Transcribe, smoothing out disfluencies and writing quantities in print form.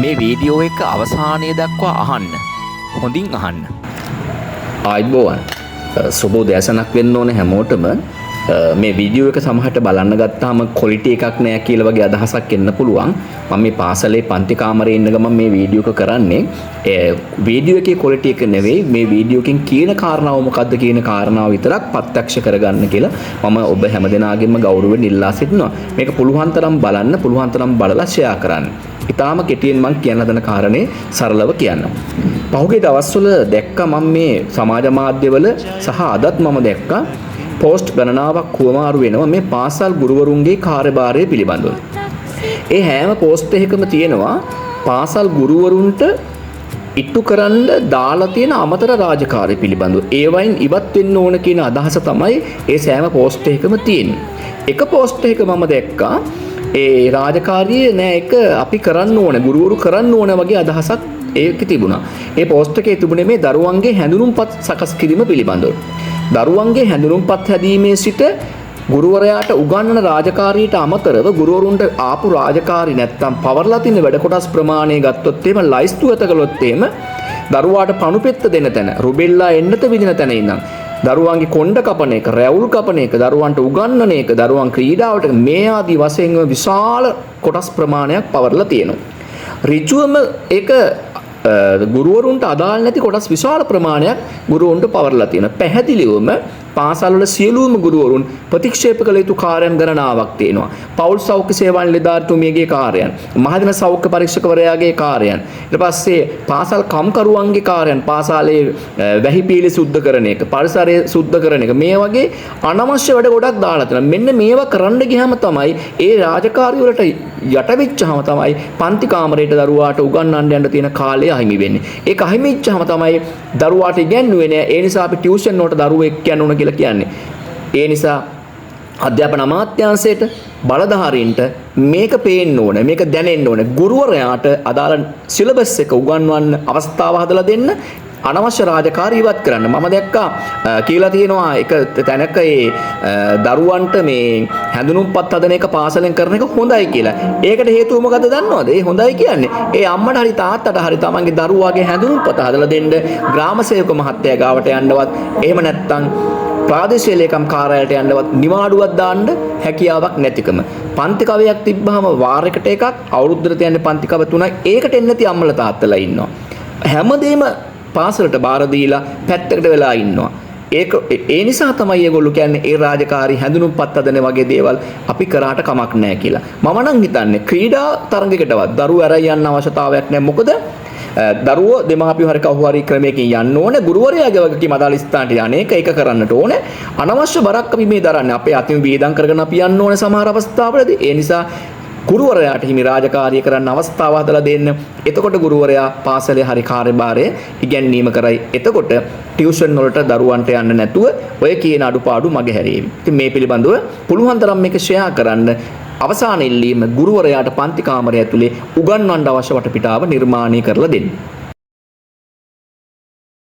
මේ වීඩියෝ එක අවසානය දක්වා අහන්න. හොඳින් අහන්න. ආයුබෝවන්. සුබ උදෑසනක් වෙන්න ඕනේ හැමෝටම. මේ වීඩියෝ එක සමහරට බලන්න ගත්තාම ක්වොලිටි එකක් නෑ කියලා වගේ අදහසක් එන්න පුළුවන්. මම මේ පාසලේ පන්ති කාමරේ ඉන්න ගමන් මේ වීඩියෝ එක කරන්නේ. ඒ වීඩියෝ එකේ ක්වොලිටි එක නෙවෙයි, මේ වීඩියෝ එකෙන් කියන කාරණාව මොකද්ද කියන කාරණාව විතරක් ප්‍රත්‍යක්ෂ කරගන්න කියලා මම ඔබ හැමදෙනාගෙන්ම ගෞරවයෙන් ඉල්ලා සිටිනවා. මේක පුළුවන් තරම් බලන්න, පුළුවන් තරම් බලලා ෂෙයා කරන්න. ඉතාම කෙටියෙන් මං කියන්න හදන කාරණේ සරලව කියන්නම්. පහුගිය දවස්වල දැක්කා මම මේ සමාජ මාධ්‍යවල සහ අදත් මම දැක්කා පෝස්ට් ගණනාවක් හුවමාරු වෙනවා මේ පාසල් ගුරුවරුන්ගේ කාර්යභාරය පිළිබඳව. ඒ හැම පෝස්ට් එකකම තියෙනවා පාසල් ගුරුවරුන්ට ඉටු කරන්න දාලා තියෙන අමතර රාජකාරි පිළිබඳව. ඒවයින් ඉවත් වෙන්න ඕන කියන අදහස තමයි ඒ සෑම පෝස්ට් එකකම තියෙන්නේ. එක පෝස්ට් එකක මම දැක්කා ඒ රාජකාරිය නෑ, ඒක අපි කරන්න ඕන, ගුරුවරු කරන්න ඕන වගේ අදහසක් ඒකේ තිබුණා. ඒ පෝස්ට් එකේ තිබුණේ මේ දරුවන්ගේ හැඳුනුම්පත් සකස් කිරීම පිළිබඳව. දරුවන්ගේ හැඳුනුම්පත් හැදීමේ සිට ගුරුවරයාට උගන්වන රාජකාරියට අමතරව ගුරුවරුන්ට ආපු රාජකාරි නැත්තම් පවරලා තියෙන වැඩ කොටස් ප්‍රමාණය ගත්තොත් එහෙම, ලයිස්තු ගත කළොත් එහෙම, දරුවාට පණුපෙත්ත දෙන තැන, රුබෙල්ලා එන්නත විදින තැන ඉඳන් දරුවන්ගේ කොණ්ඩ කපන එක, රැවුල් කපන එක, දරුවන්ට උගන්වන එක, දරුවන් ක්‍රීඩාවට මේ ආදී වශයෙන් විශාල කොටස් ප්‍රමාණයක් පවරලා තියෙනවා. ඍජුවම ඒක ගුරුවරුන්ට අදාළ නැති කොටස් විශාල ප්‍රමාණයක් ගුරුවරුන්ට පවරලා තියෙනවා. පැහැදිලිවම පාසල්වල සියලුම ගුරුවරුන් ප්‍රතික්ෂේප කළ යුතු කාර්යයන් ගණනාවක් තියෙනවා. පෞල් සෞඛ්‍ය සේවා නිලධාරීතුමියගේ කාර්යයන්, මහජන සෞඛ්‍ය පරීක්ෂකවරයාගේ කාර්යයන්, ඊට පස්සේ පාසල් කම්කරුවන්ගේ කාර්යයන්, පාසලේ වැහිපීලි සුද්ධ කරන එක, පරිසරය සුද්ධ කරන එක, මේ වගේ අනවශ්‍ය වැඩ ගොඩක් දාලා තියෙනවා. මෙන්න මේවා කරන්න ගියාම තමයි, ඒ රාජකාරි වලට යට වෙච්චාම තමයි පන්ති කාමරයට දරුවාට උගන්වන්න යන්න තියෙන කාලය අහිමි වෙන්නේ. ඒක අහිමි වෙච්චාම තමයි දරුවාට ඉගැන්නුවේ නෑ. ඒ නිසා අපි ටියුෂන් වලට දරුවෝ එක්ක යන්න ඕන කියලා කියන්නේ. ඒ නිසා අධ්‍යාපන අමාත්‍යාංශයට, බලධාරීන්ට මේක පේන්න ඕන, මේක දැනෙන්න ඕන. ගුරුවරයාට අදාළ සිලබස් එක උගන්වන්න අවස්ථාව හදලා දෙන්න, අනවශ්‍ය රාජකාරී ඉවත් කරන්න. මම දැක්කා කියලා තියෙනවා එක තැනක ඒ දරුවන්ට මේ හැඳුනුම්පත් හදන එක පාසලෙන් කරන එක හොඳයි කියලා. ඒකට හේතුව මොකද්ද දන්නවද? ඒ හොඳයි කියන්නේ ඒ අම්මට හරි තාත්තට හරි තමන්ගේ දරුවාගේ හැඳුනුම්පත හදලා දෙන්න ග්‍රාම සේවක මහත්තයා ගාවට යන්නවත්, එහෙම නැත්නම් ප්‍රාදේශීය ලේකම් කාර්යාලයට යන්නවත් නිවාඩුවක් දාන්න හැකියාවක් නැතිකම. පන්ති කවයක් තිබ්බහම වාරයකට එකක්, අවුරුද්දට තියන්නේ පන්ති කව තුනයි. ඒකට එන්නේ නැති අම්මලා තාත්තලා ඉන්නවා. හැමදේම පාසලට බාර දීලා පැත්තකට වෙලා ඉන්නවා. ඒක ඒ නිසා තමයි ඒගොල්ලෝ කියන්නේ ඒ රාජකාරී හැඳුනුම්පත් හදන වගේ දේවල් අපි කරාට කමක් නැහැ කියලා. මම නම් හිතන්නේ ක්‍රීඩා තරඟයකටවත් දරුවෝ අරන් යන්න අවශ්‍යතාවයක් නැහැ. මොකද දරුවෝ දෙමාපියෝ හරි කවුරු හරි ක්‍රමයකින් යන්න ඕනේ. ගුරුවරයාගේ වගකීම අදාළ ස්ථානට යන්නේක ඒක කරන්නට ඕනේ. අනවශ්‍ය බරක් අපි මේ දරන්නේ. අපේ අතින් වියදම් කරගෙන අපි යන්න ඕනේ සමහර අවස්ථාවලදී. ඒ නිසා ගුරුවරයාට හිමි රාජකාරිය කරන්න අවස්ථාව හදලා දෙන්න. එතකොට ගුරුවරයා පාසලේ හරි කාර්යභාරය ඉගැන්වීම කරයි. එතකොට ටියුෂන් වලට දරුවන්ට යන්න නැතුව ඔය කියන අඩුපාඩු මගහැරේවි. ඉතින් මේ පිළිබඳව පුළුවන් තරම් මේක ෂෙයා කරන්න. අවසාන ඉල්ලීම, ගුරුවරයාට පන්ති කාමරය ඇතුලේ උගන්වන්න අවශ්‍ය වටපිටාව නිර්මාණය කරලා දෙන්න.